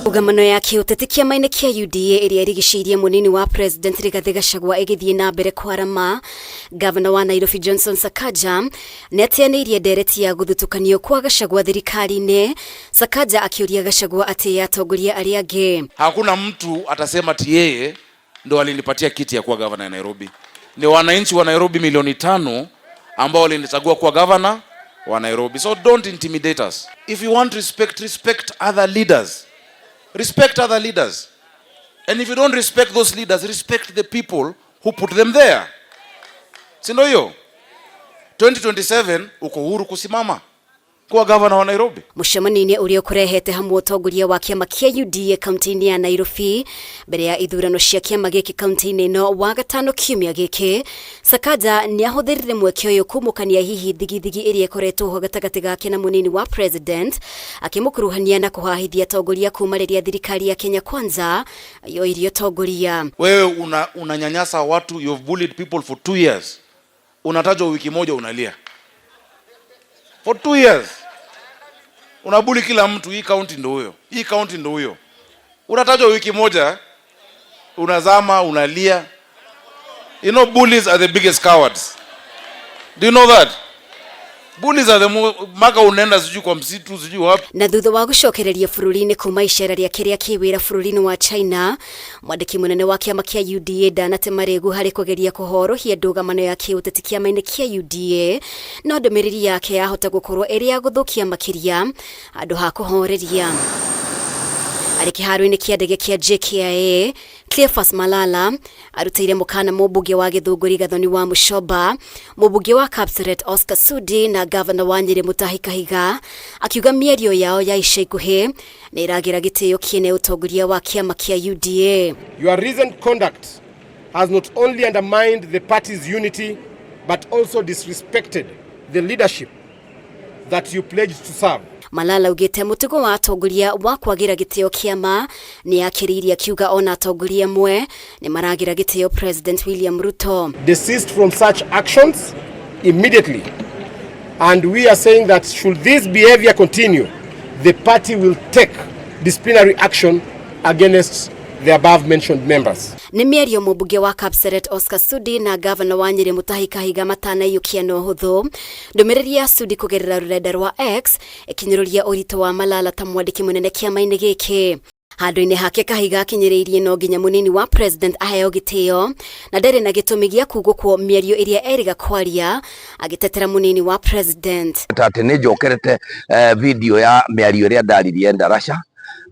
Ngamano ya kĩũteti kĩama-inĩ kĩa UDA ĩrĩa ĩrigicĩirie mũnini wa President Rigathĩ Gachagua ĩgĩthiĩ na mbere kwarama. Gavana wa Nairobi Johnson Sakaja nĩ ateanĩirie ndereti ya gũthutũkanio kwa Gachagua thirikari-inĩ. Sakaja akĩũria Gachagua atĩe atongoria arĩa angĩ. Hakuna mtu atasema ati yeye ndo alinipatia kiti ya kuwa gavana ya Nairobi. Ni wananchi wa Nairobi milioni 5 ambao walinichagua kuwa gavana wa Nairobi. So don't intimidate us. If you want respect, respect other leaders. Respect other leaders. And if you don't respect those leaders, respect the people who put them there. Si ndio hiyo? 2027 uko huru kusimama kuwa gavana wa Nairobi. Mũcemanio-inĩ ũrĩa ũkũrehete hamwe ũtongoria wa kĩama kĩa UDA kaunti-inĩ ya Nairobi mbere ya ithurano cia kĩama gĩkĩ kaunti-inĩ ĩno Wagatano kiumia gĩkĩ, Sakaja nĩ ahũthĩrire mweke ũyũ kumũkania hihi thigithigi ĩrĩa ĩkoretwo ho gatagatĩ gake na mũnini wa president, akĩmũkuruhania na kũhahithia atongoria kuma rĩrĩa thirikari ya Kenya Kwanza yoirie ũtongoria. Wewe unanyanyasa watu, you've bullied people for 2 years. Unatajwa wiki moja, unalia. For 2 years. Unabully kila mtu, hii county ndo huyo, hii county ndo huyo. Unatajwa wiki moja, unazama, unalia. Bullies are the biggest cowards. Do you know that? Bullies are the maka unaenda sijui kwa msitu, sijui wapi. Na thutha wa gũcokereria bũrũri-inĩ kuma icera rĩake rĩa kĩwĩra bũrũri-inĩ wa China, mwandĩki mũnene wa kĩama kĩa UDA ndanate marĩgu harĩ kũgeria kũhorohia ndũgamano ya kĩũteti kĩama-inĩ kĩa UDA, no ndũmĩrĩri yake yahota gũkorwo ĩrĩ ya gũthũkia makĩria handũ ha kũhoreria. Arĩ kĩharo-inĩ kĩa ndege kĩa JKIA, Cleophas Malala arutĩire mũkana mũmbunge wa Gĩthũngũri Gathoni wa Muchomba, mũmbunge wa Kapseret Oscar Sudi na gavana wa Nyĩrĩ Mutahi Kahiga, akiuga mĩario yao ya ica ikuhĩ nĩ ĩragĩra gĩtĩo kĩene ũtongoria wa kĩama kĩa UDA. Your recent conduct has not only undermined the party's unity, but also disrespected the leadership that you pledged to serve. Malala augĩte mũtugo wa atongoria wa kwagĩra gĩtĩo kĩama nĩ akĩrĩirie, akiuga ona atongoria amwe nĩ maragĩra gĩtĩo President William Ruto. Desist from such actions immediately. And we are saying that should this behavior continue, the party will take disciplinary action against the above mentioned members. Nĩ mĩario mũmbunge wa Kapseret Oscar Sudi na gavana wa Nyĩrĩ Mutahi Kahiga matanaiyũkia na ũhũthũ. Ndũmĩrĩri ya Sudi kũgerera rũrenda rwa X ĩkinyũrũria ũritũ wa Malala ta mwandĩki mũnene kĩama-inĩ gĩkĩ. Handũ-inĩ hake, Kahiga akinyĩrĩirie no nginya mũnini wa president aheo gĩtĩo na ndarĩ na gĩtũmi gĩa kugũkwo mĩario ĩrĩa erĩga kwaria agĩtetera mũnini wa president. Atĩ nĩ njokerete video ya mĩario ĩrĩa ndaririe Ndarasha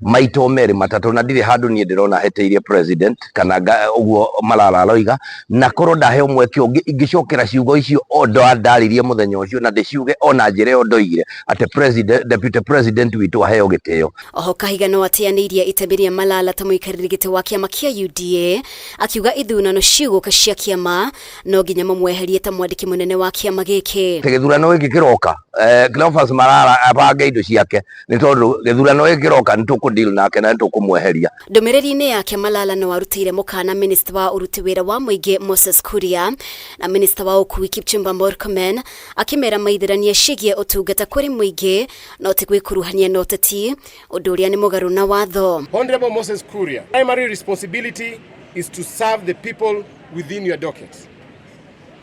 maito merĩ matatũ, na ndirĩ handũ niĩ ndĩrona heteirie president kana ũguo Malala aroiga. Na korwo ndaheo mweke ũngĩ, ingĩcokera ciugo icio o ndaririe mũthenya ũcio na ndĩciuge ona njĩra ĩyo ndoigire atĩ president, deputy president witũ aheo gĩtĩo. Oho Kahiga no ateanĩirie itemi rĩa Malala ta mũikarĩri gĩtĩ wa kĩama kĩa UDA, akiuga ithurano cigũka cia kĩama no nginya mamweherie ta mwandĩki mũnene wa kĩama gĩkĩ. Atĩ gĩthurano gĩkĩ kĩroka, Cleophas Malala abange indo ciake, nĩ tondũ gĩthurano gĩkĩ kĩroka nĩ tũkũ deal nake na nĩ tũkũmweheria. Ndũmĩrĩri-inĩ yake, Malala no arutĩire mũkana minista wa ũruti wĩra wa mũingĩ Moses Kuria na minista wa ũkui Kipchumba Murkomen, akĩmera maithĩranie ciĩgiĩ ũtungata kũrĩ mũingĩ no ti gwĩkuruhania na ũteti, ũndũ ũrĩa nĩ mũgarũ na watho. Honorable Moses Kuria, primary responsibility is to serve the people within your docket.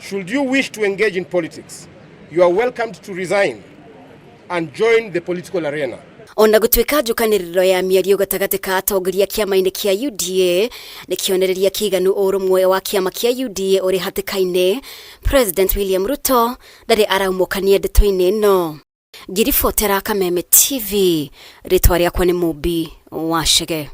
Should you wish to engage in politics, you are welcomed to resign and join the political arena. Ona gũtuĩka njũkanĩrĩro ya mĩario gatagatĩ ka atongoria kĩama-inĩ kĩa UDA nĩ kĩonereria kĩiganu ũrũmwe wa kĩama kĩa UDA ũrĩ hatĩka-inĩ, President William Ruto ndarĩ araumũkania ndeto-inĩ ĩno. Ngiribotera Kameme TV, rĩtwa rĩakwa nĩ Mũmbi wa Chege.